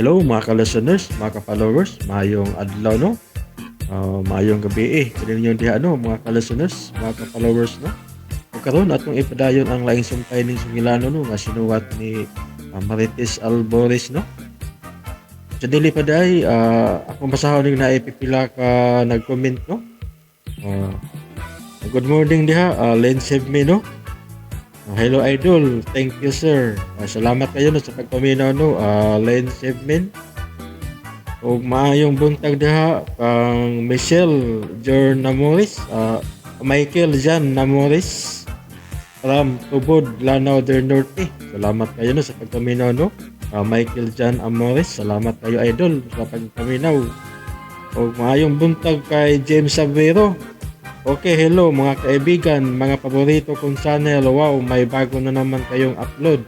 Hello mga ka-listeners, mga ka-followers, maayong adlaw, no? Maayong gabi eh. Kini diha, no, mga ka-listeners, mga ka-followers, no? Ug karon atong ipadayon ang laing sumpay ning Sungilano, no, nga sinuwat ni Marites Alboris, no? Sa dili pa day, akong basahon ning naay pipila ka nag-comment, no? Good morning diha, Len Save Me, no? Hello idol, thank you sir. Salamat kayo, no, sa pagpaminaw, no, Len Sebmin. Ug maayong buntag diha kang Michelle Jorn Namoris, Michael Jan Namoris from Tubod, Lanao del Norte. Salamat kayo, no, sa pagpaminaw, no. Michael Jan Amores, salamat kayo idol sa pagpaminaw. Ug maayong buntag kay James Sabero. Okay, hello mga kaibigan, mga paborito kong channel. Wow, may bago na naman kayong upload.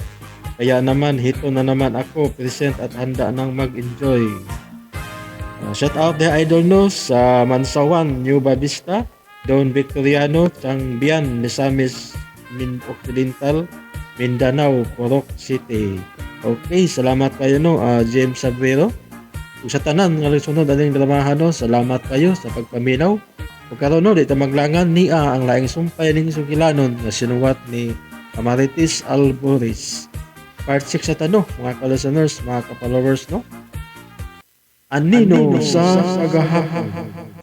Kaya naman, hito na naman ako, present at handa nang mag-enjoy. Shout out the idol, no, sa Mansawan, New Babista, Don Victoriano, Changbian, Misamis, Occidental, Mindanao, Purok City. Okay, salamat kayo, no, James Sabero. Ug sa tanan nga sunod aning dramahan, no, salamat kayo sa pagpaminaw. Ug karon, no, di ta maglangan, nia ang laing sumpay ning Sugilanon nga sinuwat ni Marites Alboris. Part 6 sa tano, mga ka-listeners, mga ka-followers, no? Anino sa Kagahapon.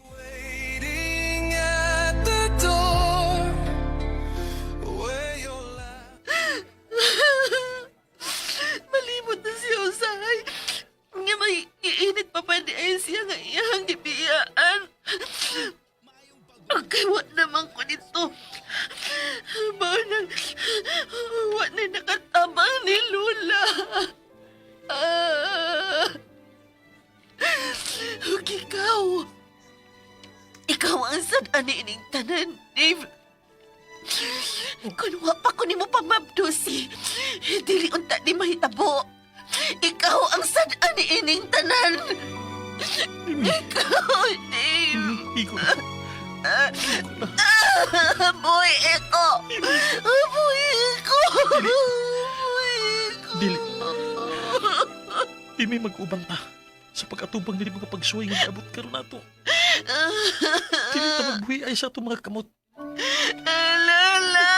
Waiting at the door where your life Malimot na siya usahay. Nga may iinit pa pa di ay siya nga iyang gibiyaan. Kay wa naman ko nito. Mao na, wa na nakatabang ni Lula. Ah. Ug ikaw, ikaw ang sad ani ining tanan, Dave. Kung wa pa ko nimo pamabdusi, dili unta di mahitabo. Ikaw ang sad ani ining tanan. Ikaw, Dave. Igo. Ah, boy, eko. Boy, eko. Boy, eko. Dili. Di may mag-ubang ta sa pag-atubang nili mga pagsuway nga niabot karon nato. Dili ta magbuhi ay sa atong mga kamot. Lola!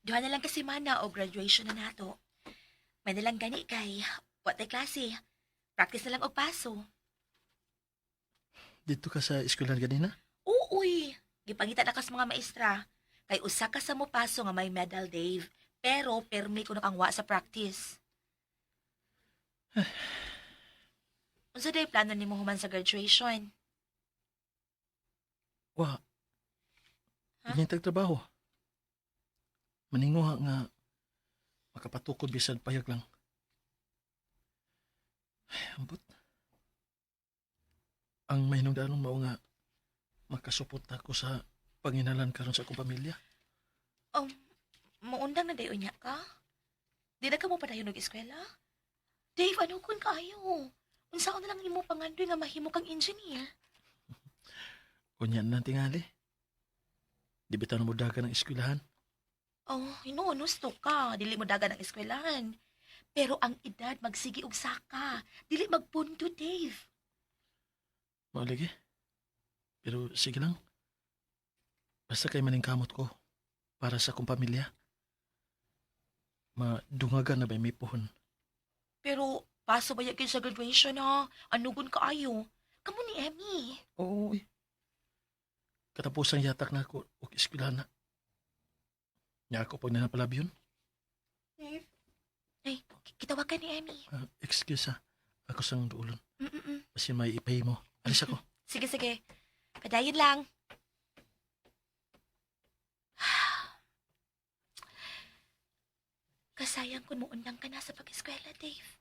Duha na lang kasi mana o graduation na nato. May na lang gani kay wa tay klase. Practice na lang og paso. Dito ka sa eskwelahan ganina? Uuy, gipangita na kas mga maestra. Kay usa ka sa mo paso nga may medal, Dave. Pero permi ko nakangwa sa practice. Unsa day plano nimo human sa graduation? Wa. Ha? Ganyan trabaho. Maninguha nga makapatukod bisan payag lang. Ay, ambot. Ang mahinungdanong mao nga makasupot ako sa panginalan karon sa akong pamilya. Muundang na dayon niya ka? Di na ka mo padayon og eskwela? Dave, ano kun kaayo? Unsa na lang nimo pangandoy nga mahimo kang engineer? Unya na tingali. Di bitaw na mo dagan ang eskwelahan. Oh, hinuon husto ka. Dili mo dagan ang eskwelahan. Pero ang edad magsigi og saka. Dili magpunto, Dave. Mao lagi. Pero sige lang. Basta kay maningkamot ko para sa akong pamilya. Madungagan na ba may puhon? Pero paso ba gyud sa graduation ha? Anugon kaayo? Kamo ni Emmy. Oo, eh. Katapusan yatak na ako og eskwelahan na. Nya ako pag nanapalab yun. Ay, kitawagan ni Emmy. Ah, excuse ha. Ako sang duulon. Kasi may ipay mo. Alis ako. Sige, sige. Padayon lang. Kasayang kun muundang ka na sa pag-eskwela, Dave.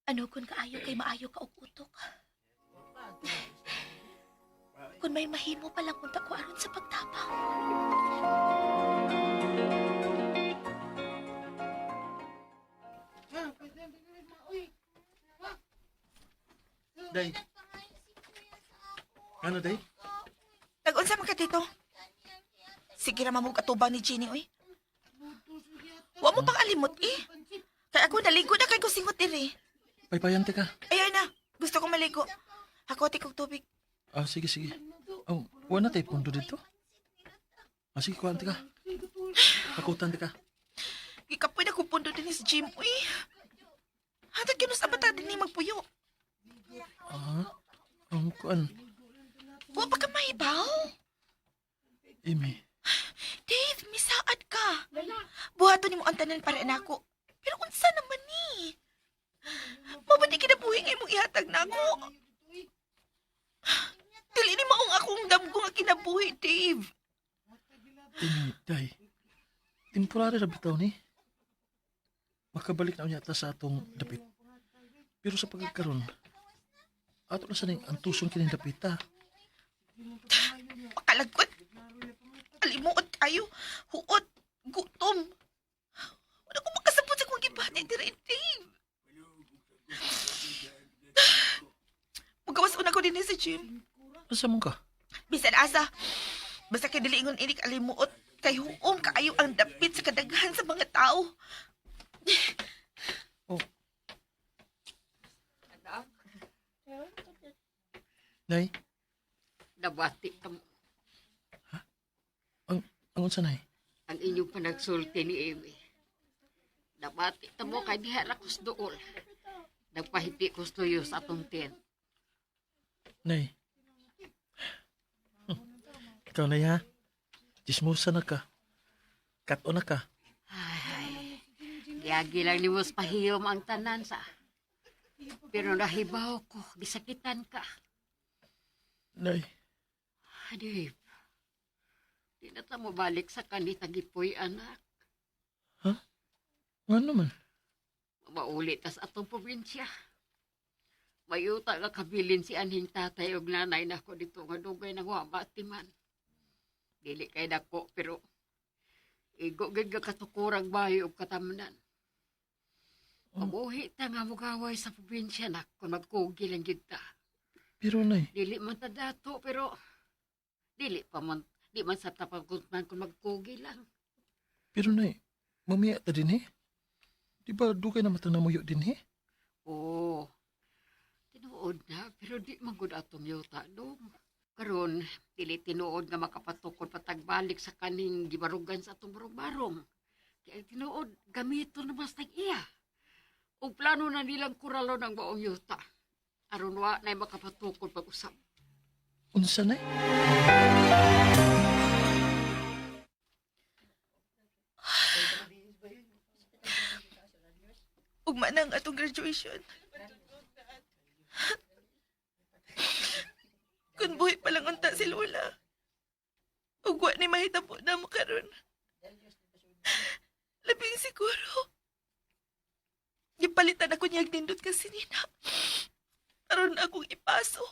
Ano kun kaayo kay maayo ka og utok? Kun may mahimo pa lang unta ko aron sa pagtabang. Day. Ano, Day? Nag Unsa man ka dito? Sige ra mamug atubang ni Jenny oy. Wa mo pang alimot eh. Kay ako naligo na kay kusingot diri. Paypayan ka. Ayaw na, gusto ko maligo. Ako ti kog tubig. Ah, sige, sige. Oh, wala na tayo pundo dito. Ah, sige, kuhaan ka. Hakutan ka. Gikapoy na ko pundo din sa gym uy. Hatag kinos abata din ni magpuyo. Ah, ang kuan. Wa pa ka mahibaw. Imi, Dave, misaad ka. Buhaton nimo ang tanan para nako. Pero unsa naman ni? Mabati kinabuhi nga imong ihatag nako. Dili ni maong akong damgo nga kinabuhi, Dave. Imi, day. Temporary ra bitaw ni. Makabalik na unya ta sa atong dapit. Pero sa pagkakaroon, ato na sa ning antuson kining dapita. Pakalagkot. Alimuot kayo. Huot. Gutom. Wala ko makasabot sa kong gibati diri, Dave. Magawas una ko din sa gym. Asa man ka? Bisan asa. Basta kay dili ingon inig alimuot kay huom kaayo ang dapit sa kadaghan sa mga tao. Oh. Nay, Nabati ka mo. ang unsa nay? Ang inyong panagsulti ni Amy. Nabati ta mo kay diha ra kus duol. Nagpahipi kus tuyo sa atong tent. Nay. Ikaw na ha. Chismosa na ka. Kato na ka. Ay, ay. Giagi lang ni Mos pahiyom ang tanan sa. Pero nahibaw ko, gisakitan ka. Nay, Dave, di na ta mo balik sa kanita gipoy, anak. nga naman. Mauli tas atong probinsya. Mayuta nga kabilin si anhing tatay og nanay nako dito nga dugay nang wa man. Dili kay dako pero igo gid nga katukurang bayo og katamnan. Mabuhi ta nga mugaway sa probinsya nak kung magkugi lang gyud ta. Pero nay, Dili man ta dato pero dili pa man di man sa tapagut man kung magkugi lang. pero nay, mamaya ta din eh. Di ba dugay na mata namuyo din eh? Oo. Tinuod na, pero di man gud atong yuta dong. Karon, dili tinuod nga makapatukod patagbalik sa kaning gibarugan sa atong barong-barong. Kaya tinuod, gamito na mas tag iya. Ug plano na nilang kuralon ang buong yuta. Aron wa na'y makapatukod pag-usap. Unsa nay? Ugma na ang atong graduation. Kun buhi pa lang unta si Lola. Ugwa ni mahitabo na mo karon. Labing siguro. Gipalitan ako niya nindot kasi nina. Aron akong ipaso.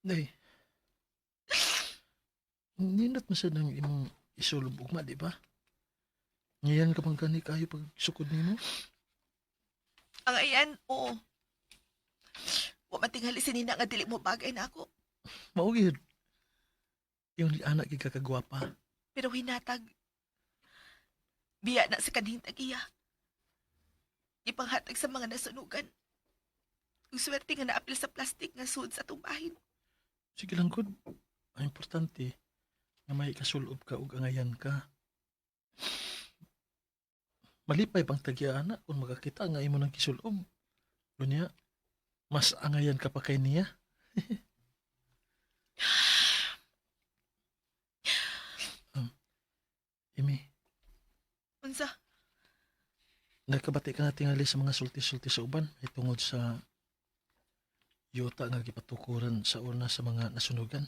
Nay. Nindot man sad ang imong isulob ugma, di ba? Ngayon ka bang gani kayo pag sukod nimo? Ang ayan, oo. Wa man tingali si Nina nga dili mo bagay na ako. Mao gyud. Yung anak gid ka kagwapa. Pero hinatag. Biya na sa kanhing tagiya. Ipanghatag sa mga nasunugan. Ang swerte nga naapil sa plastik nga suod sa atong bahin. Sige lang gud. Ang importante nga may kasulob ka ug angayan ka. Malipay pang tagya anak kung makakita nga imo nang kisulob. Lunya, mas angayan ka pa kay niya. um, Imi, Unsa? nakabati ka na tingali sa mga sulti-sulti sa uban ay tungod sa yuta nga gipatukuran sa una sa mga nasunugan.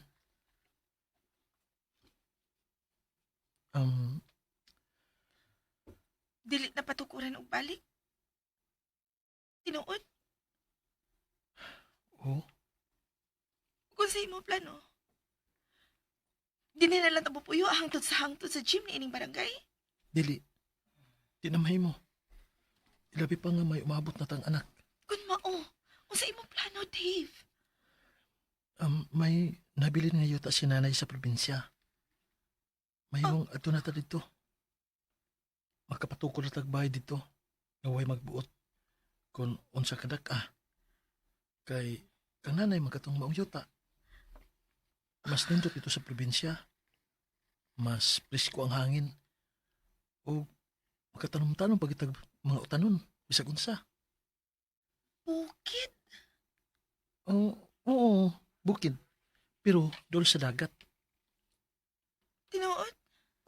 Um, Dili na patukuran og balik? Tinuod, oh, kung sa imo plano. Dili na lang tabupuyo hangtod sa gym ni ining barangay. Dili. Di na mahimo. Ilabi pa nga may umabot na tang anak. Kun mao, unsa imo plano, Dave? May nabili nga yuta si nanay sa probinsya. Mahimong adto na ta dito. Makapatukod na tagbahay dito. Nga way magbuot. Kung unsa kadak ah. Kay kang nanay magkatong maong yuta. Mas nindot ito sa probinsya. Mas presko ang hangin. O makatanom-tanom pagitag mga utanon. Bisag unsa. Bukid. Oo, oo, bukid. Pero dool sa dagat. Tinuod.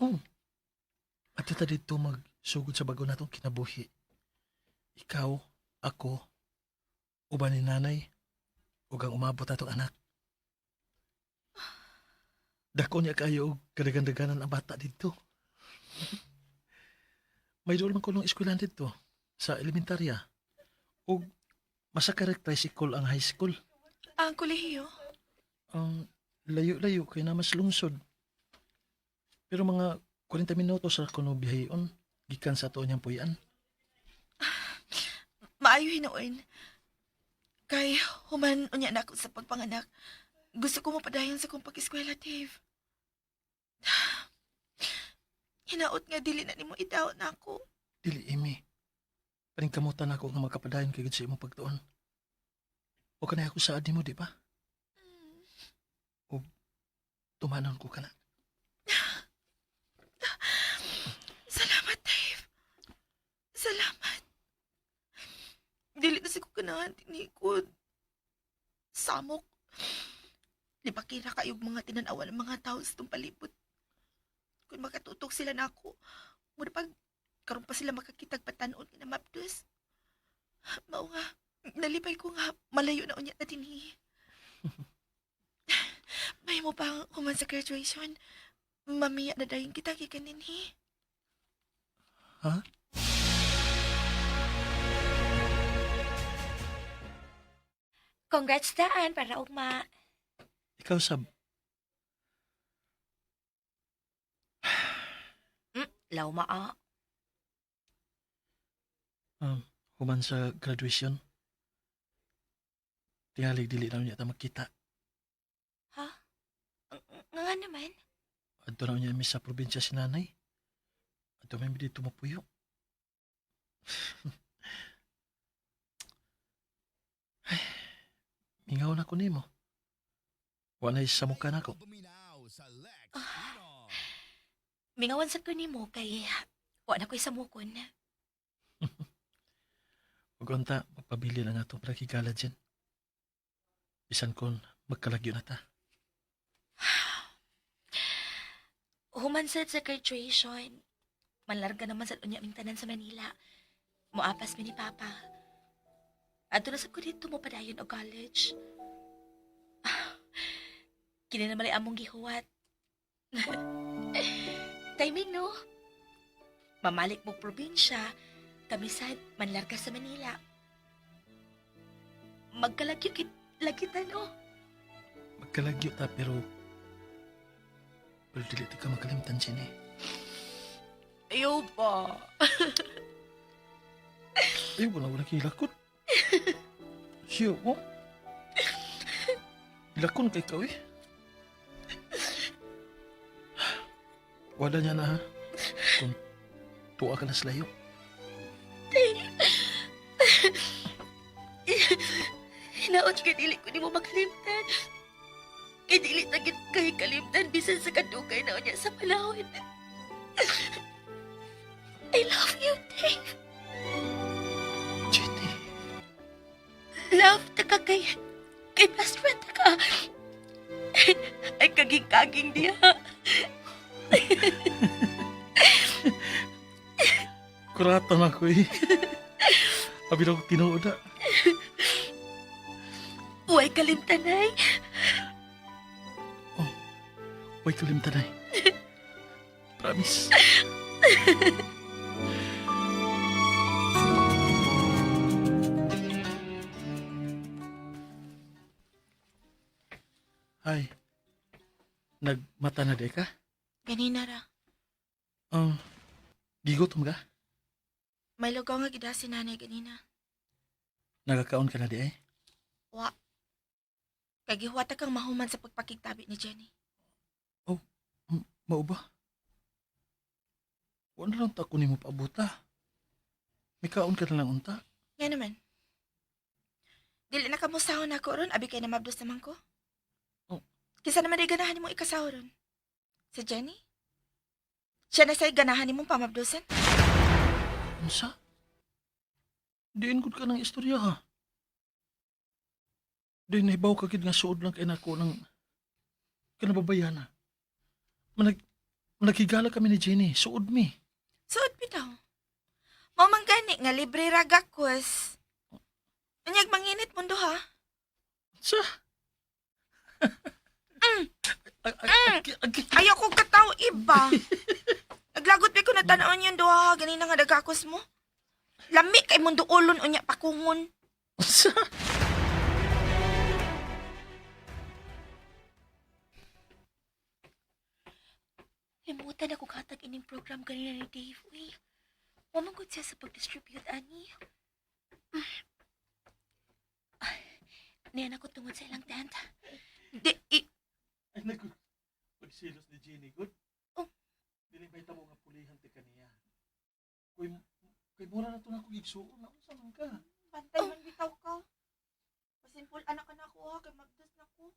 Oo. At ta dito magsugod sa bago natong kinabuhi. Ikaw, ako, uban ni nanay, ug ang umabot atong anak. Dako niya kayo og kadagan-daganan ang bata dito. May dool man ko nung eskwelahan dito sa elementarya. Ug masakarak tricycle ang high school. Ang kolehiyo. Ang layo-layo kay na mas lungsod. Pero mga 40 minuto sa kuno biyaheon gikan sa ato niyang puy-an. Maayo hinuon. Kay human unya na ako sa pagpanganak. Gusto ko mapadayon sa kong pag-eskwela, Dave. Hinaot nga dili na nimo idaw na ako. Dili imi. Paningkamutan ako nga makapadayon kay gud sa imong pagtuon. O kanay ako saad nimo, di ba? O tumanon ko kana. Salamat, Dave. Salamat. Dili na si ko ganahan tinikod. Samok. Libakira kayo mga tinanawan ng mga tao sa itong palibot. Kung makatutok sila na ako, muna pag karon pa sila makakitag patanon nga na mapdos. Mao nga, nalipay ko nga, malayo na unya na dinhi. May mo pang human sa graduation. Mamiya na dayon kita gikan dinhi. Ha? Congrats daan para ugma. Ikaw sab Law ah. Human sa graduation. Tingalig dili na niya ta magkita. Ha? Nga nga naman. Adto na niya mi sa probinsya si nanay. Adto may dito mapuyo. Ay, mingaw na ko nimo. Wala sa mukha nako. Mingawan sa ko nimo kay wa na ko'y samukon. Ug unta magpabili lang atong prakigala dyan. Bisan kon magkalagyo na ta. Human sad sa graduation. Manlarga naman sa unya ming tanan sa Manila. Moapas mi ni Papa. Adto na sad ko dito mo padayon og college. Ah, kini na malay among gihuwat. Timing no. Mamalik mo probinsya, kami sad manlarga sa Manila. Magkalagyo kit lagi no. Magkalagyo ta pero dili ta ka makalimtan sin eh. Ayaw ba? Ay, wala wala kilakot. Siyo ko. Ilakon kay ikaw eh. Wala niya na ha. Kung tuwa ka na sa layo. Hinaot kay dili ko nimo makalimtan. Kay dili ta gid kay kalimtan bisan sa kadugay na unya sa panahon. I love you, Dave. Jenny, Love ta ka kay best friend ta ka. Ay kaging-kaging diha. kurata na ko eh. Abi na ko tinuod na. Uway kalimtan ay. Huwag kalimtan ay. Promise. Ay, nagmata na di ka? Ganina ra. Gigutom ka? May lugaw nga gida si nanay ganina. Nagakaon ka na di eh? Wa. Kay gihuwata kang mahuman sa pagpakigtabi ni Jenny. Mao ba? Wala lang ta ko nimo paabuta. May kaon ka na lang unta. Nga naman. Dili na kamusahon ako ron, abi kay namabdos naman ko. Oh. Kisa naman di ganahan nimo ikasaw ron. Si Jenny? Siya na sa'y ganahan nimong pamabdosan? Unsa? Diin gud ka ng istorya ha. Di nahibaw ka gid nga suod lang kay nako ng kanababayana. Manag managhigala kami ni Jenny, suod mi. Suod bitaw. Mao man gani nga libre ra gakos. Unyag manginit mundo ha. Unsa? Ag- Ayaw ko kataw iba. Naglagot pa ko na tan-on yung duha ganina nga dagakos mo. Lami kay mundo ulon unya pakungon. Unsa? Limutan ako katag ining program ganina ni Dave, uy. Wamangod siya sa pag-distribute, ani. Ah, niyan ako tungod sa ilang tent. Di i, Ay naku. Pagsilos ni Jenny good. Oh. Dili may tamo nga pulihan ti kaniya. Kuy kay mura na to na kog igsuon na unsa man ka? Bantay man bitaw ka. Pasinpul anak ka na ako ha, kay magdos na ko.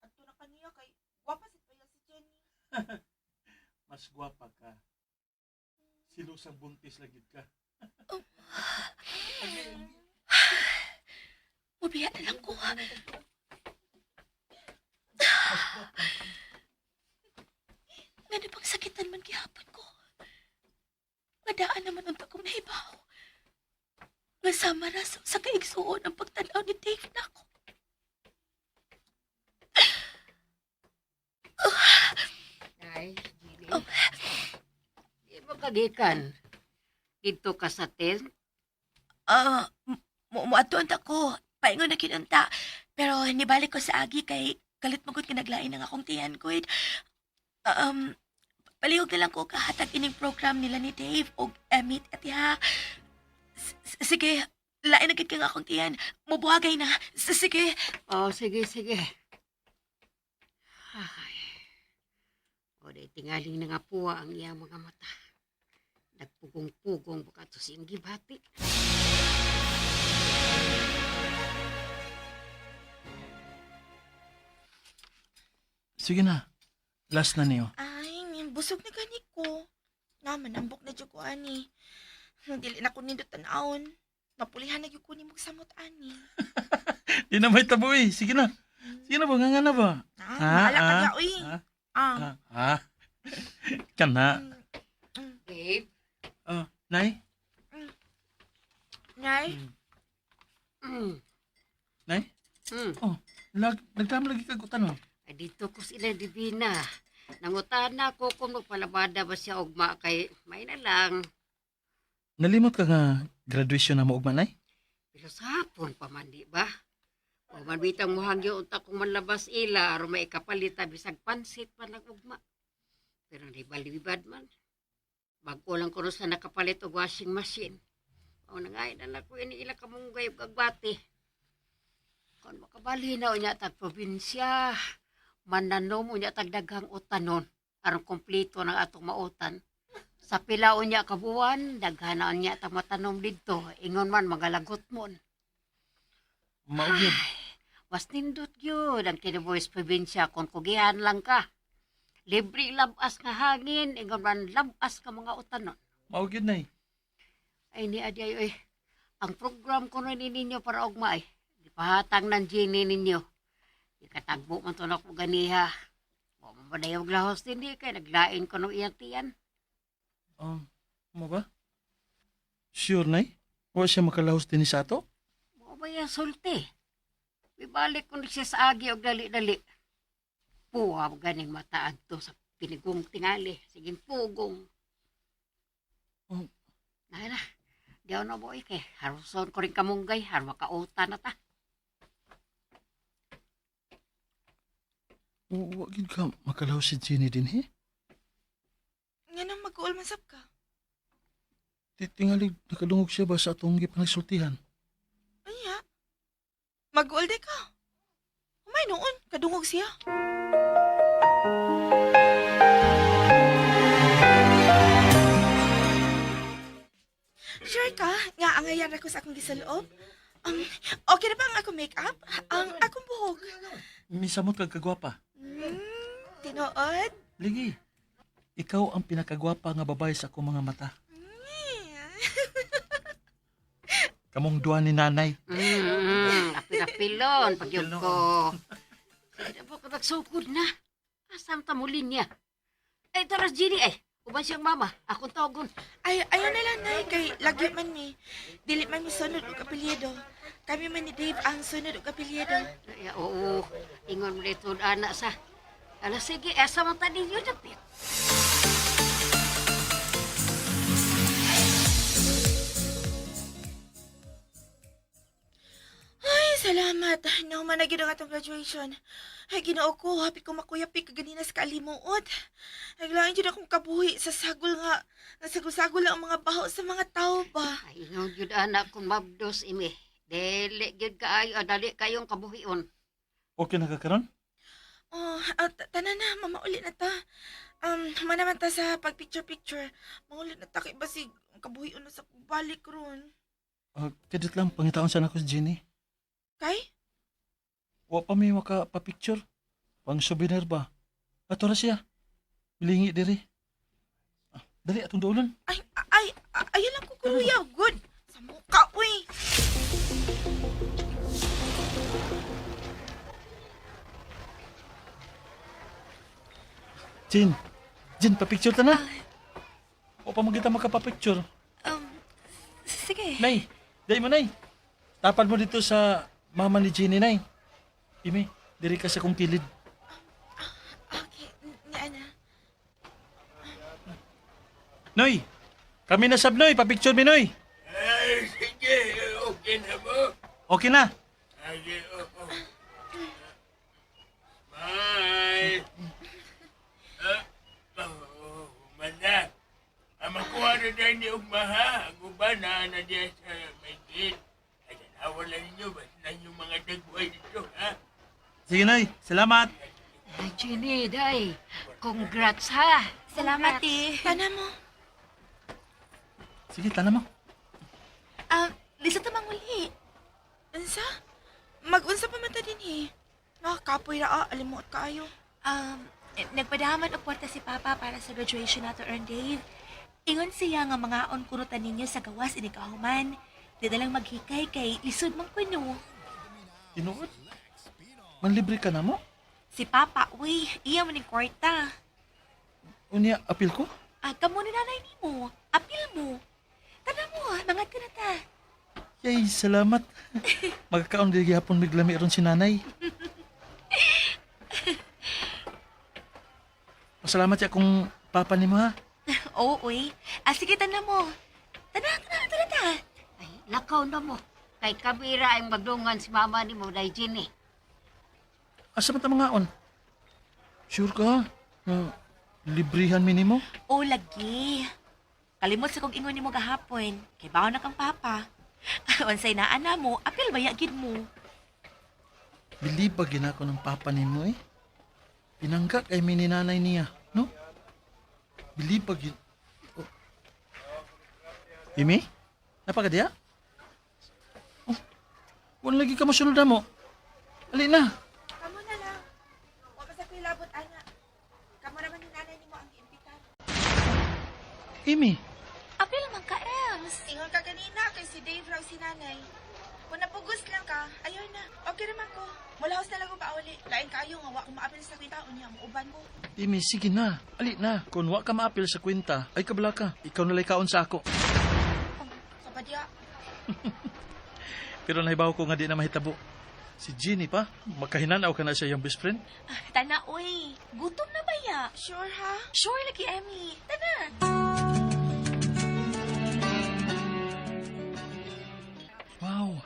Adto na kaniya kay gwapa sad pala si Jenny. Mas gwapa ka. Silusang buntis lagi ka. Mubiya na lang ko. Ngano bang sakitan man gihapon ko? Madaan naman unta kong nahibaw. Nga sama ra sa kaigsuon ang pagtanaw ni Dave nako. Ay, Jenny. Oh. Di mo kagikan. Dito ka sa tent. Ah, muadto unta ko. Paingon na kinunta. Pero nibalik ko sa agi kay kalit magud nga naglain ang akong tiyan ko. Um, palihog na lang ko kahatag ining program nila ni Dave og Emmett at ya. Sige, lain na gid kang akong tiyan. Mubuhagay na. Sige. Oh, sige, sige. Ay. O, di tingaling na nga po ang iyang mga mata. Nagpugong-pugong baka to siyang gibati. Sige na. Last na niyo. Ay, busog na gani ko. Naman, ambok na jud ko ani. Dili na ko nindot tan-awon. Mapulihan na gyud ko nimo samot ani. Di na may tabo eh. Sige na. Sige na ba? Nga nga na ba? Ah, Ah, maala ka ah, niya, uy. ah, Ah. Ah, ah. Kana. Babe, Ah, Nay? Nay, Nay? mm. Lag, nagdam lagi kag utanon. Ay, dito ko sila Divina. Nangutana ko kung magpalabada ba siya ugma kay may na lang. Nalimot ka nga graduation na mo ugma, Nay? Pero sa hapon pa man, di ba? O man bitang muhangyo unta kung manlabas ila aron may ikapalita bisag pansit man lang ugma. Pero di balibad man. Bago lang ko ron sa nakapalit og washing machine. O nangay na lang ko ini ila kamunggay ug agbati. Kon makabali na unya tag probinsya, mananom unya tag daghang utanon aron kompleto ng atong mautan. Sa pila unya ka buwan, daghan na unya tag matanom didto. Ingon man magalagot mon. Mao gyud. Mas nindot gyud ang kinabuhi sa probinsya kung kugihan lang ka. Libre labas nga hangin, ingon man labas ka mga utanon. Mao gyud, Nay. Ay ni adi ay oy. Ang program ko ni ninyo para ugma ay. Gipahatang ng genie ninyo. Ikatagbo man to nako ganiha. Wa man ba dayog lahos dinhi kay naglain ko nung iyang tiyan. Mo ba? Sure, Nay? Wa siya makalahos din sa ato? Mo ba yung sulti? Ibalik ko siya sa agi og dali-dali. Puha mo ganing mataad to sa pinigong tingali. Sige, pugong. Oh. Na na. Di ako na boy kay haruson ko rin kamunggay, har makauta na ta. Wa gyud ka makalahos si Jenny din, he? nga nang mag-uol man sab ka. Tingali nakadungog siya ba sa atong gipanagsultihan? Unya. Mag-uol di ka. May noon, kadungog siya. Sure ka nga angayan ra ko sa akong gisaloob? Okay na ba ang akong makeup? Ang akong buhok? Misamot kag kagwapa. Tinuod? Ligi. Ikaw ang pinakagwapa nga babae sa akong mga mata. Kamong duha ni nanay. Apil-apilon, pagyog ko. Sige na po, kabagsukod na. Asam ta muli niya. Ay, taras Jenny, ay. Uban siyang mama. Akong tawagon. Ay, ayaw na lang, Nay, kay lagi man mi. Dili man mi sunod og apelyido. Kami man ni Dave ang sunod og apelyido. Ay, oo, ingon mo dito, anak sa. Ala, sige, asa man ta ninyo, dapit. Ay, salamat. Nahuman na gid ang atong graduation. Ay, Ginoo ko, happy ko makuyapi kaganina sa kalimuot. Naglain jud akong kabuhi sa sagol nga. Nasagol-sagol lang ang mga baho sa mga tao ba. Ay, ingon yun, anak, kung mabdos, imi. Dili, gyud kaayo, dali kayong kabuhion. Okay na ka karon? Oh, tanan na, mamauli na ta. Human naman ta sa pag-picture-picture. Mauli na ta kay basig ang kabuhion na sa balik ron. Kadit lang, pangitaon sana ko si Jenny. Kay? Wa pa may maka-picture. Pang souvenir ba? Ato ra siya. Bilingi diri. Ah, dali atong duolon. Ay, ay, ay, ayun lang ko kuya. Good. Sa mukha, uy. Jin. Jin, pa-picture ta na. Wa pa man kita maka-picture. Sige. Nay, dai mo nay. Tapad mo dito sa mama ni Jenny nay. Ime, diri ka sa kong kilid. Okay, ni Ana. Noy, kami na sab Noy, pa-picture mi Noy. Ay, sige, okay na mo. Okay na. Sige, oo. Bye. Ah, oh, mana. Ang makuha na dahil ni Ugma, ha? Ang uban na na diya sa may gate. Ay, tanawa lang ninyo, basta yung mga dagway dito, ha? Sige Noy, salamat. Ay, Jenny, day. Congrats, ha? Salamat, eh. Tana mo. Sige, tana mo. Lisa ta manguli. Unsa? Mag-unsa pa man ta din eh. Nakakapoy ra ah, alimuot kaayo. Nagpadaman og kwarta si Papa para sa graduation nato earn Dave. Ingon siya nga mga on kurutan ninyo sa gawas ini kahuman. Di na lang maghikay kay lisod man kuno. Tinuod. Manlibre ka na mo? Si Papa, uy, iya man ning kwarta. Unya, apil ko? Ah, kamo ni nanay nimo. Apil mo. Tana mo, ah, mangat ka na ta. Yay, salamat. Magkakaon di gihapon miglami ron si nanay. Pasalamat siya kung papa ni mo ha. Oo, uy. Ah, sige, tana mo. Tana, tana, tana ta. Ay, lakaw na mo. Kay kabira ang magdungan si mama ni mo, day Jenny. Asa man ta mga on? Sure ka? Na librihan mi nimo? O, lagi. Kalimot sa kong ingon nimo gahapon. Kay baon na kang papa. Unsay naa na mo, apil ba gid mo. Bilib ba ginako ng papa nimo eh? Pinangga kay mi ni nanay niya, no? Bilib ba gin... Oh. Imi? Napakadiya? Oh, wala lagi ka masunod na mo. Ali na. Kamo na lang. Wa pa sa kuy labot ana. Kamo naman ni nanay nimo ang giimbitar. Imi, Apil man ka, Ems. Ingon ka ganina kay si Dave raw si nanay. Kung napugos lang ka, ayaw na. Okay naman ko. Mulahos na lang ko pauli. Lain kayo nga wa ko maapil sa kwenta unya mo uban ko. Imi, sige na. Ali na. Kung wa ka maapil sa kwenta, ay kabla ka. Ikaw nalay kaon sa ako. Sa padya. Pero nahibaw ko nga di na mahitabo. Si Jeannie pa, makahinanaw ka na siya yung best friend. Ah, Tana, uy. Gutom na ba ya? Sure ha? Sure lagi, Emmy. Tana. Wow,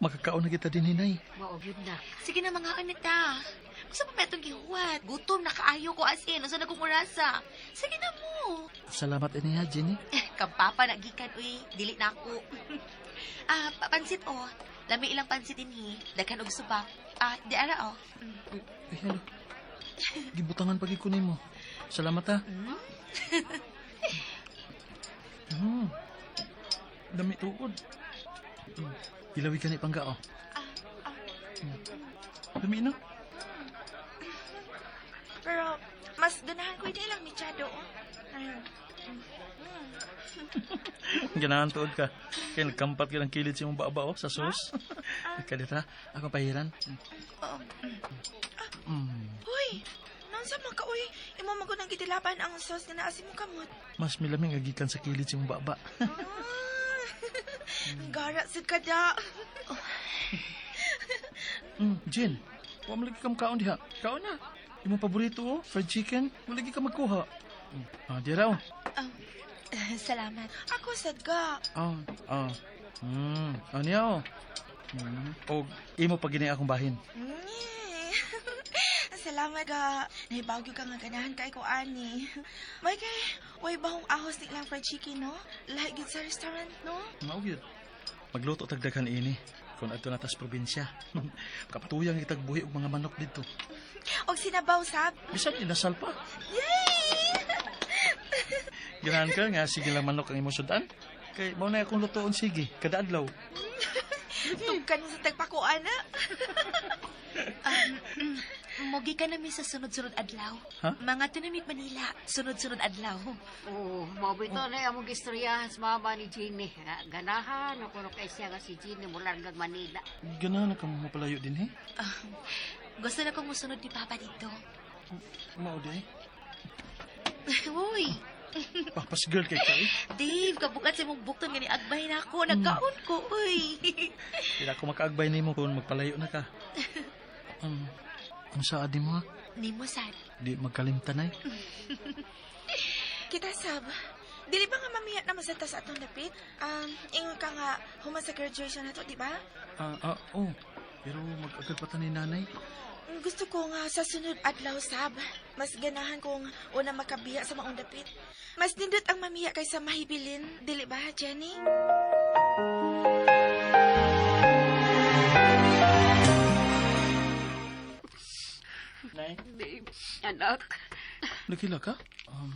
makakaon na kita din, hinay. Mao gyud na. Sige na mga anita. Gusto pa itong gihuwat. Gutom na kaayo ko as in. Unsa na kong orasa. Sige na mo. Salamat ini ha, Jeannie. Kang papa na gikan, uy. Dili na ako. Ah, pansit oh. Lami ilang pansit dinhi. Daghan og subak. Ah, di ara oh. Ay, hello. Gibutangan pagi ko nimo. Salamat ha. Dami tuod. Ilawi ka ni pangga oh. Dami na. Pero, mas ganahan ko ini ilang mechado, oh. Ayun. Ganahan tuod ka. Kaya nagkampat ka ng kilid sa imong baba oh, sa sauce. Kadita, ako pahiran. Oo. Uy, naunsa man ka, uy. Imo man ko nang gitilapan ang sauce nga naa sa imong kamot. Mas milaming agikan sa kilid sa imong baba. Ang gara sad ka da. Jen, wa man lagi ka makaon diha. Kaon na. Imong paborito oh, fried chicken. Wa lagi ka magkuha. Ah, dira oh. Salamat. Ako sad ga. Ah, ah. Ano niya oh. Og imo pa gini akong bahin. Salamat ga. Nahibagyo ka nga ganahan kay ko ani. May kay, way bahong ahos ni ilang fried chicken, no? Lahi gid sa restaurant, no? Mao gyud. Magluto tag daghan ini. Kung adto na tas probinsya. Kapatuyang itag buhi og mga manok didto. Og sinabaw sab. Bisan inasal pa. Yay! Ganahan ka nga sige lang manok ang imong sudan. Kay mao na akong lutoon sige kada adlaw. Tugkan mo sa tagpakuan na. Mugi ka namin sa sunod-sunod adlaw. Ha? Mga tunamig Manila, sunod-sunod adlaw. Oo, mao bitaw na among gistoryahan sa mama ni Jeannie. Ah, ganahan ako no kay siya nga si Jeannie mulargag Manila. Ganahan ka mo mapalayo din he. Ah, gusto na kong musunod ni Papa dito. Mao di. Eh. Uy, Papas girl kay kay. Dave, kabukat sa imong bukton nga ni agbay na ako. Nagkaon ko, uy. Dili ako makaagbay nimo kung magpalayo na ka. Ang saad nimo ha? Nimo sad. Di magkalimtan ay. Kita sab. Dili ba nga mamiya na masanta sa atong dapit? Ingon ka nga human sa graduation na to, di ba? Ah, ah, oh. Pero mag-agad pa ta ni nanay. Gusto ko nga sa sunod adlaw sab. Mas ganahan kong una makabiya sa maong dapit. Mas nindot ang mamiya kaysa mahibilin, dili ba, Jenny? Nay? Dave, anak, Nakila ka?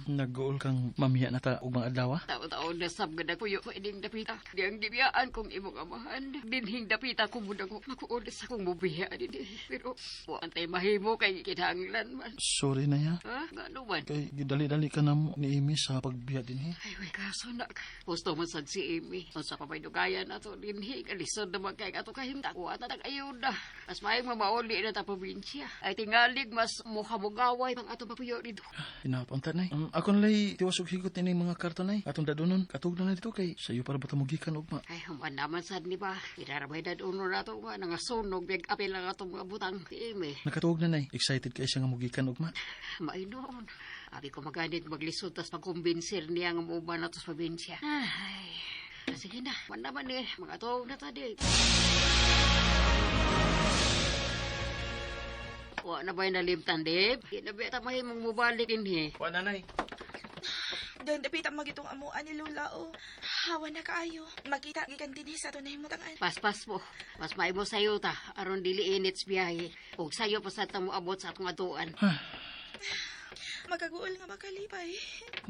Nag-gool kang mamiya na ta og mga adlaw ah? Tao-tao na sab nga nagpuyo ko ining dapita. Di ang gibiyaan kong imong amahan. Dinhing dapita ko muna ko. Makuulis akong mubiya din. Pero wa antay mahimo kay kinahanglan man. Sorry na ya. Ha? Ngano man? Kay gidali-dali ka na mo ni Amy sa pagbiya din he. Ay, way kaso na. Gusto mo sad si Amy. Unsa pa may dugayan ato dinhi. Kalisod naman kay ato kahimta. Kuha na tag-ayuda. Mas maayong mamauli na ta probinsya. Ay tingalig mas mukha-mugaway ang ato mapuyo dito. Hinapunta nay. Ako nalay tiwas og higot ini mga karta nay. Atong dadonon katug na na dito kay sayo para ba ta mogikan ugma. Ay, human naman sad ni ba? Irarabay na uno na to nga nangasunog. Big apil lang atong mga butang. Si Amy. Nakatuog na nay. Excited kay siya nga mogikan ugma. Mainoon. Abi ko maganit maglisod tas pagkumbinsil niya nga muuban na to sa probinsya. Ay, sige na. Man naman eh. Mga tuog na ta di. Wa na ba'y nalimtan, Dave? Di na ba ta mahimong mubalik dinhi? Wa na nay. Doon dapit ang magitong amuan ni Lola, oh. Hawa na kaayo. Makita gikan dinhi sa ato nahimutangan. Paspas mo. Mas maimo sayo ta. Aron dili init sa biyahe. Ug sayo pa sa ta moabot sa atong atuan. Magaguol nga makalipay.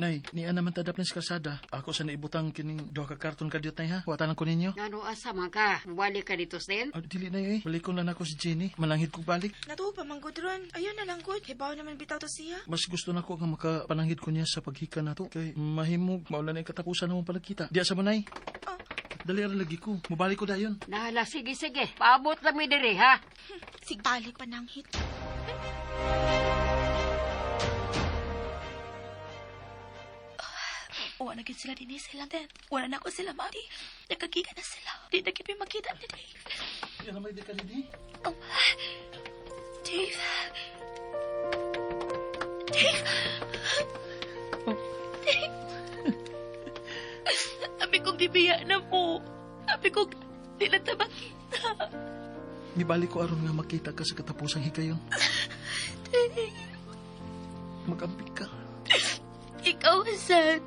Nay, niya naman tadap ni sa kalsada. Ako sa naibutang kining duha ka karton kadyot nay ha. Wa tanan ko ninyo. Ngano asa man ka? Mubalik ka dito, Sten? Ah, dili na eh. Balikon lang ako si Jenny. Mananghid ko balik. Natuog pa man gud ron. Ayun na lang gud. Hibaw naman bitaw to siya. Mas gusto nako nga makapananghid ko niya sa paghika nato. Kay mahimog maula na yung katapusan namong palagkita. Diya sa manay. Oh. Dali ra lagi ko. Mubalik ko dayon. Nahala, sige, sige. Paabot lang mi diri, ha? Sigbalik pananghit. Wa na gid sila dinhi sila then. Wala na ako sila mami. Nagkagiga na sila. Di na gid mi makita ni Dave. Yan naman di ka dinhi. Oh, Dave. Dave. Dave. Abi kong bibiya na mo. Abi kong di na ta makita. Nibalik ko aron nga makita ka sa katapusang higayon. Dave. Magampik ka. Ikaw, Hassan.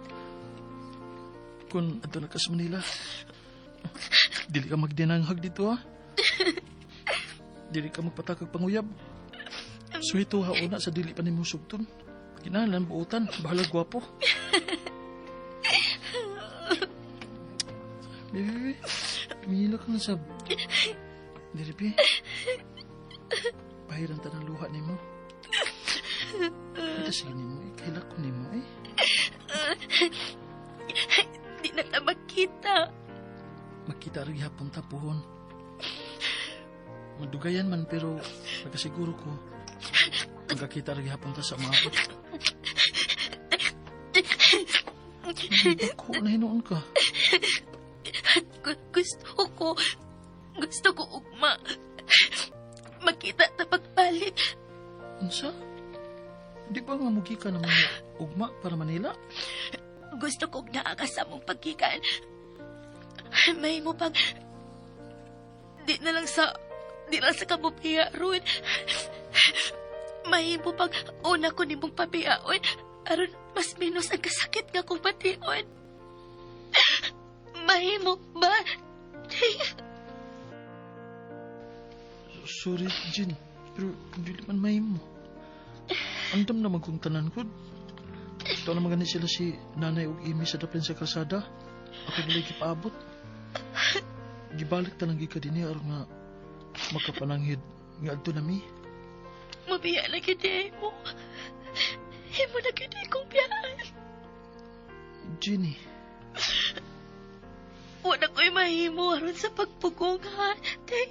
Kung adto na ka sa Manila, Dili ka magdinanghag dito, ha? Dili ka magpatakag panguyab. Suhito ha una sa dili pa nimo sugton. Kinahanglan buotan, bahala gwapo. Bebe, tumihila ka nga sab. Dili, be. Pahiran ta ng luha nimo. Ito sige nimo, eh. Kailak ko nimo, eh. Di na ta magkita. Magkita rin hapon tapuhon. Madugayan man pero nagkasiguro ko magkakita rin hapon ta sa mga. Bako na hinuon ka. Gusto ko. Gusto ko ugma. Magkita ta pagbalik. Unsa? Di ba nga mugi ka ng mga ugma para Manila? Gusto ko naa ka sa mong pagkikan. May mo pang... Di na lang sa... Di lang sa kabubiya ron. May mo pang una ko nimong pabiyaon. Aron mas menos ang kasakit nga kong bation. Mahimo ba? Sorry, Jin. Pero hindi man may mo. Andam naman kong tanan ko. Ito naman gani sila si nanay ug imi sa dapin sa kalsada. Ako dili gipaabot. Gibalik talang ka dinhi aron nga makapananghid nga adto nami. Mabiya na gid mo. Himo na gid kong biyaan. Jenny, Wala ko'y mahimo aron sa pagpugong ha. Tay.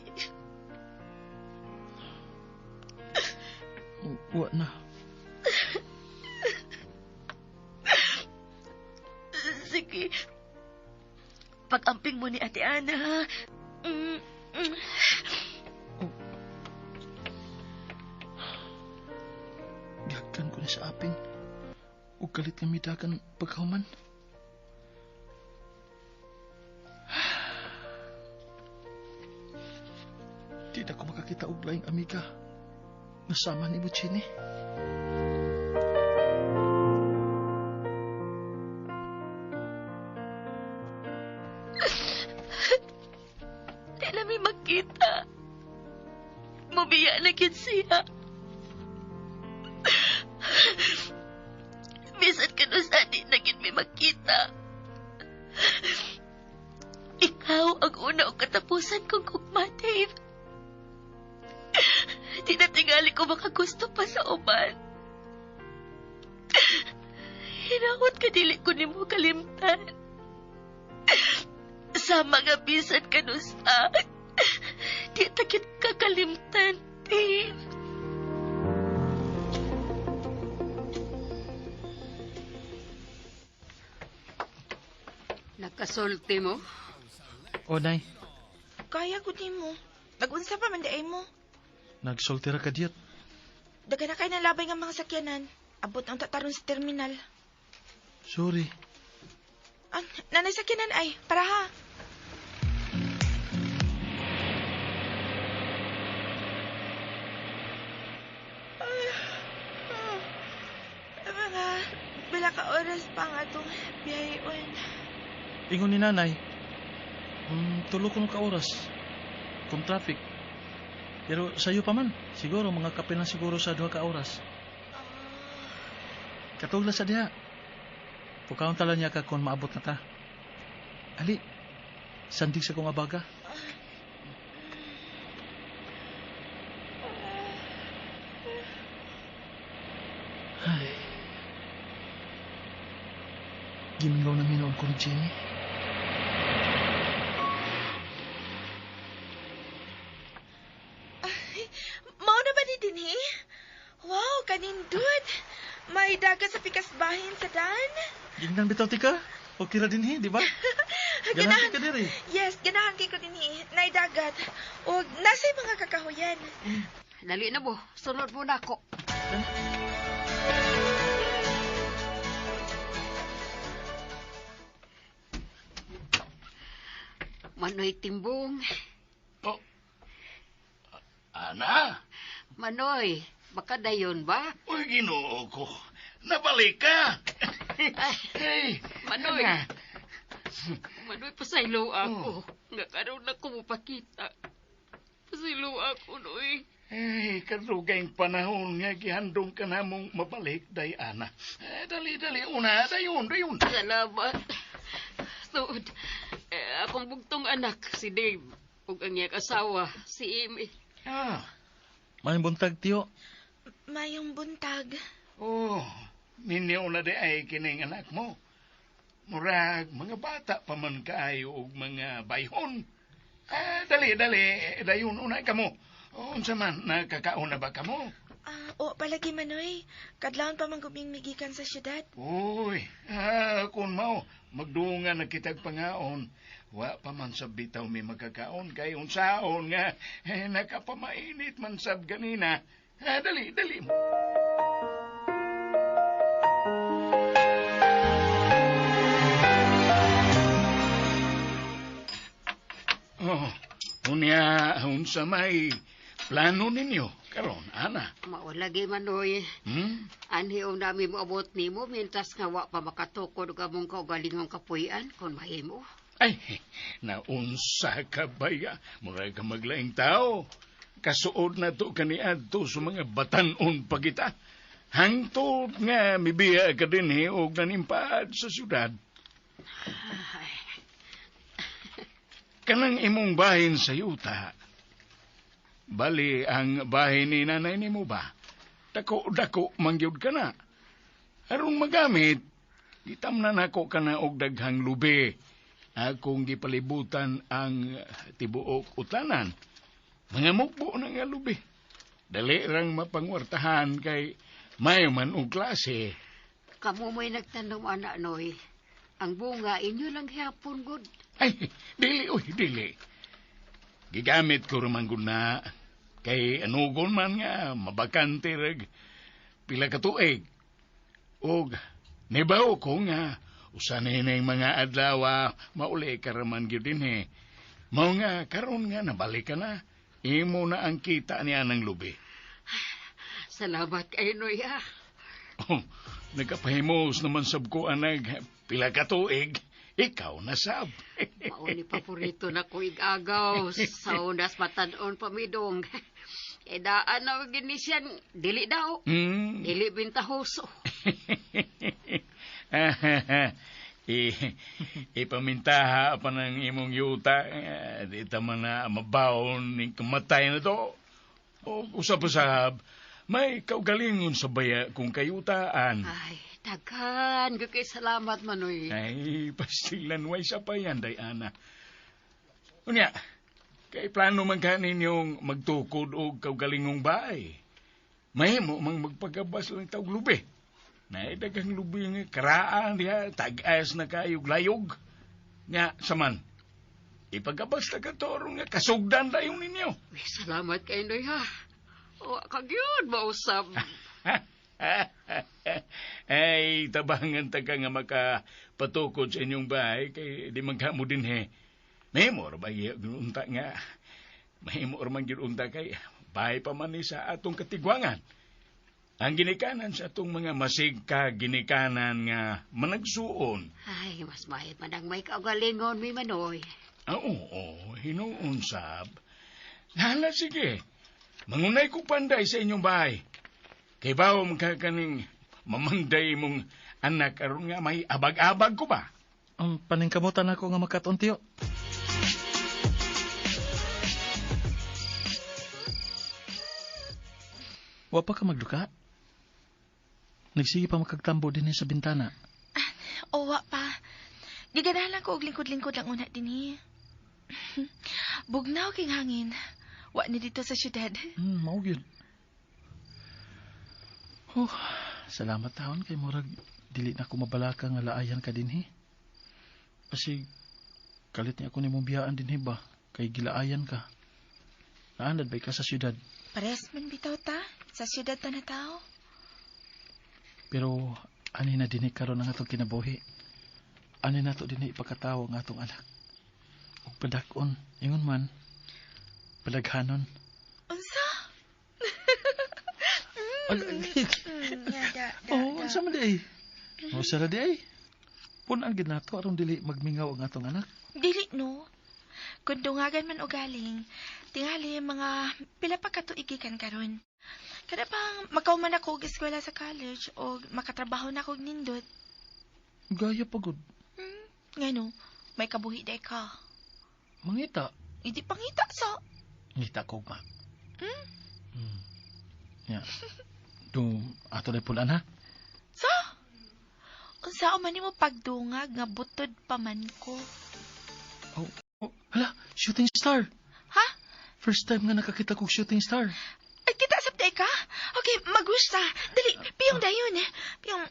wa na. Sige. Pag-amping mo ni Ate Ana, ha? Mm, mm. Gihagkan ko ni sa aping. Ug kalit nga midagan pagkahuman. Di na ko makakita og laing amiga. Nasama ni mo, Chini. Di na mi magkita. Mubiya na gid siya. Bisan ka no sa di na gid mi magkita. Ikaw ang una o katapusan kong gugma, Dave. Di na tingali ko makagusto pa sa uban. Hinahot ka dili ko nimo kalimtan. Sa mga bisan ka no sa, di takit ka kalimtan, Dave. Nakasulti mo? O, Nay. Kaya gud nimo. Nagunsa pa man diay mo. Nagsulti ra ka diyot. Daga na kay nalabay nga mga sakyanan. Abot ang tataron sa terminal. Sorry. Ah, nanay sakyanan ay, para ha. Ah, mga pila ka oras pa nga itong biyaheon. Ingon ni nanay, tulo ko ka oras. Kung traffic. Pero sayo pa man. Siguro, mga kape lang siguro sa 2 ka oras. Katugla sa diha. Pukaon tala niya ka kung maabot na ta. Ali, sandig sa kong abaga. Ay. Gimingaw na minoon ko ni Jenny. Mao na ba ni dinhi? Wow, kanindot. May dagat sa pikas bahin sa dan. Gingnan bitaw tika. Okay ra din hi, di ba? Ganahan ka diri. Yes, ganahan kay ko dinhi. Nay dagat. Og nasa mga kakahuyan. Dali na mo. Sunod mo na ako. Manoy Timbong. Oh. Ana? Manoy, baka dayon ba? Uy, ginoo ko. Nabalik ka. Ay, Hey, Manoy. Ana. Manoy, pasaylo ako. Nga karon na ko mopakita. Pasaylo ako, Noy. Eh, kadugayng panahon nga gihandong ka na mong mabalik, Diana. Eh, dali, dali, una, dayon, dayon. Salamat. Tuod, eh, akong bugtong anak, si Dave, ug ang iyang asawa, si Amy. Ah, Maayong buntag, tiyo. Mayong buntag. oh, minyo na di ay kining anak mo. Murag, mga bata pa man kaayo og mga bayhon. Ah, dali, dali, dayon, una ka mo. Unsa man, nakakaon na ba ka mo? Ah, o palagi Manoy. Kadlawon pa man guming migikan sa syudad. Uy, kung mao, magdungan na kitag pangaon. Wa pa man sab bitaw mi magkakaon kay unsaon nga eh, nakapamainit man sab ganina. Ah, dali, dali. Oh, unya unsa may plano ninyo karon ana? Maulagi, Manoy. Hmm? Anhi ang nami moabot nimo mientras nga wa pa makatukod og among kaugalingong kapuy-an kung mahimo. Ay, naunsa ka ba ya? Murag ka maglaing tao. Kasuod na to kaniadto sa mga batanon pa kita. Hangtod nga mibiya ka din eh, og nanimpaad sa syudad. Kanang imong bahin sa yuta. Bali, ang bahin ni nanay nimo ba? Dako-dako mangyud ka na. Aron magamit, gitamnan nako ka na og daghang lubi. Akong gipalibutan ang tibuok utanan. Mga mukbo na nga lubi. Dali rang mapangwartahan kay may man og klase. Kamo mo'y nagtanom, anak, Noy. Ang bunga, inyo lang hapon, good. Ay, dili, uy, dili. Gigamit ko raman gud na kay anugon man nga mabakante rag pila ka tuig. Og nibaw ko nga usa ni mga adlaw mauli ka raman gyud dinhi. Mao nga karon nga nabalik ka na. Imo na ang kita niya ng lubi. Salamat kay Noy, ah. Oh, nagkapahimos naman sab ko anag pila ka tuig. Ikaw na sab. Mao ni paborito na ko igagaw sa unas matan-on pamidong. E daan na ginisiyan, dili daw. Dili bintahoso. I, ipamintaha pa ng imong yuta, eh, di ta man na mabawon ni kamatay na to. O usab-usab, may kaugalingon sa baya kung kayutaan. Ay, daghan. Gukay salamat, Manoy. Ay, pastilan way sa pa yan, Diana. Unya, kay plano man ka ninyong magtukod og kaugalingong baay. Mahimo mang magpagabas lang tawg lubi. Naidagang lubi nga karaan diha, tag-as na kayog layog. Nya, saman, ipagabas na ka toro nga kasugdan dayon ninyo. Uy, salamat kay Noy, ha. O, kagyud, mausap. Ay, tabangan ta ka nga makapatukod sa inyong bahay kay di man ka mo din he. Mahimo ra ba unta nga? Mahimo ra man gyud unta kay bahay pa man ni sa atong katigwangan. Ang ginikanan sa atong mga masig ka ginikanan nga managsuon. Ay, mas mahit man ang may kaugalingon, mi Manoy. Ah, oo, hinuon sab. Hala, sige. Mangunay ko panday sa inyong bahay. Kay bawo magkakaning mamanday mong anak aron nga may abag-abag ko ba? Ang paningkamutan ako nga makaton, tiyo. Wa pa ka magduka? Nagsige pa makagtambo din sa bintana. Owa pa. Giganahan lang ko og lingkod-lingkod lang una dinhi. Bugnaw king hangin. Wa ni dito sa syudad. Mao gyud. Oh, salamat taon kay murag dili na ko mabalaka nga laayan ka dinhi. Kasi kalit niya ako nimong biyaan dinhi ba kay gilaayan ka. Naanad ba ka sa syudad? Pares man bitaw ta sa syudad ta na tao. Pero ani na dinhi karon ang atong kinabuhi. Ani nato dinhi ipakatawo ang atong anak. Ug padak-on, ingon man, palaghanon. Unsa? Ay, Da, da, oh, da. unsa man di ay? Unsa ra di ay? Punan gid nato aron dili magmingaw ang atong anak. Dili no. Kung dungagan man o galing, tingali mga pila pa katuigikan karon. Kada pang makauman ako og eskwela sa college o makatrabaho na ako og nindot. Gaya pagod. Ngano, may kabuhi day ka. Mangita. Hindi pangita sa. Ngita ko ma. Ya. Do ato na pulan ha. Sa? Unsa man nimo pagdungag nga butod pa man ko? Oh, oh, hala, shooting star. Ha? First time nga nakakita kog shooting star. Ay, kita sa day ka? Okay, mag-wish ta. Dali, piyong dayon. Piyong...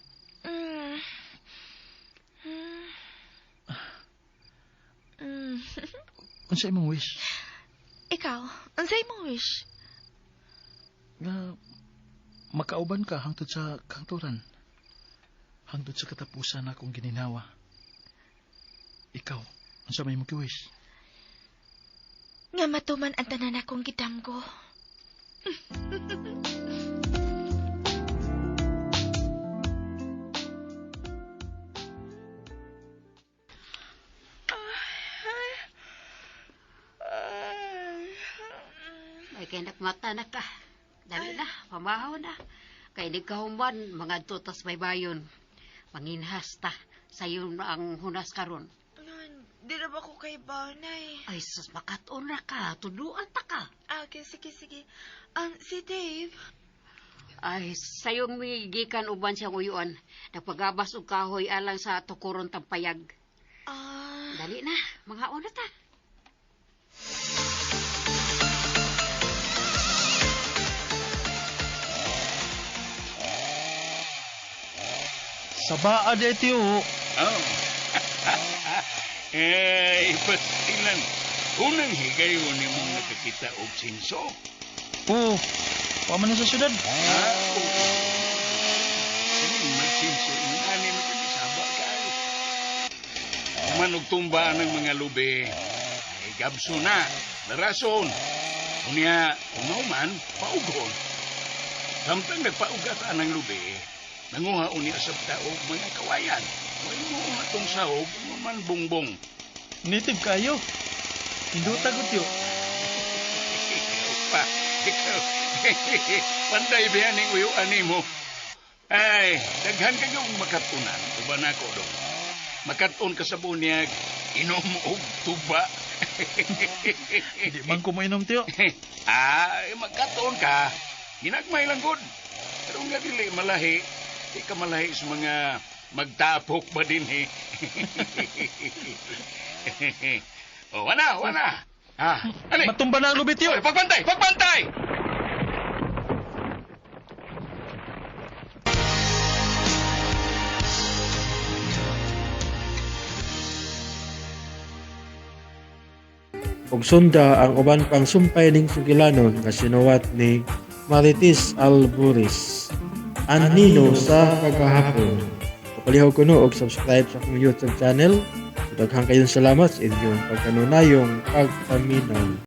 Unsa imong wish? Ikaw, unsay imong wish? Nga makauban ka hangtod sa kangturan. Hangtod sa katapusan akong gininawa. Ikaw, unsa may imong wish? Nga matuman ang tanan akong gidamgo. Ay, kay nakmata na ka. Dali na, pamahaw na. Kay nagkahuman, mga tutas may bayon. Manginhas ta. Sayo na ang hunas karon. Nan, di na ba ko kay Banay? Ay, sus, makatuon na ka. Tuduan ta ka. Ah, okay, sige, sige. Si Dave, Ay, sayong migikan uban siyang uyuan. Nagpagabas og kahoy alang sa tukuron tampayag. ah, Dali na, mga una ta. Sabaa di tiyo. Oh. Eh, pastilan. Unang higayon ni mong nakakita og sinso. Oh, wa man na sa syudad. Ah, oo. Kaning magsinso, ani magkakisaba kaayo. Manog tumba ng mga lubi. Ay, gabso na. Narason. Unya, umaw man, paugon. Samtang nagpaugat ang lubi, nanguha unya sa tao mga kawayan. Way mo atong sahog, man bongbong. Native kayo. Hinduta gud tiyo. Ikaw pa. Ikaw. Panday ba ning uyuan nimo? Ay, daghan ka yung makatunan. Uban ako dong. Makatun ka sa bunyag, inom og tuba. Di man ko mainom tiyo. Ah, magkatuon ka. Ginagmay lang gud. Pero nga dili malahi, di ka malahi sa mga magtapok ba din eh. Oh, wana, wana. Ah, ani. Matumba na ang lubi tiyo. Oy, pagbantay, pagbantay! Ug sunda ang uban pang sumpay ning sugilanon nga sinuwat ni Marites Alburis. Anino sa kagahapon. Palihog kuno og subscribe sa akong YouTube channel. Daghang kayong salamat sa inyong pagkanunayong pagpaminaw.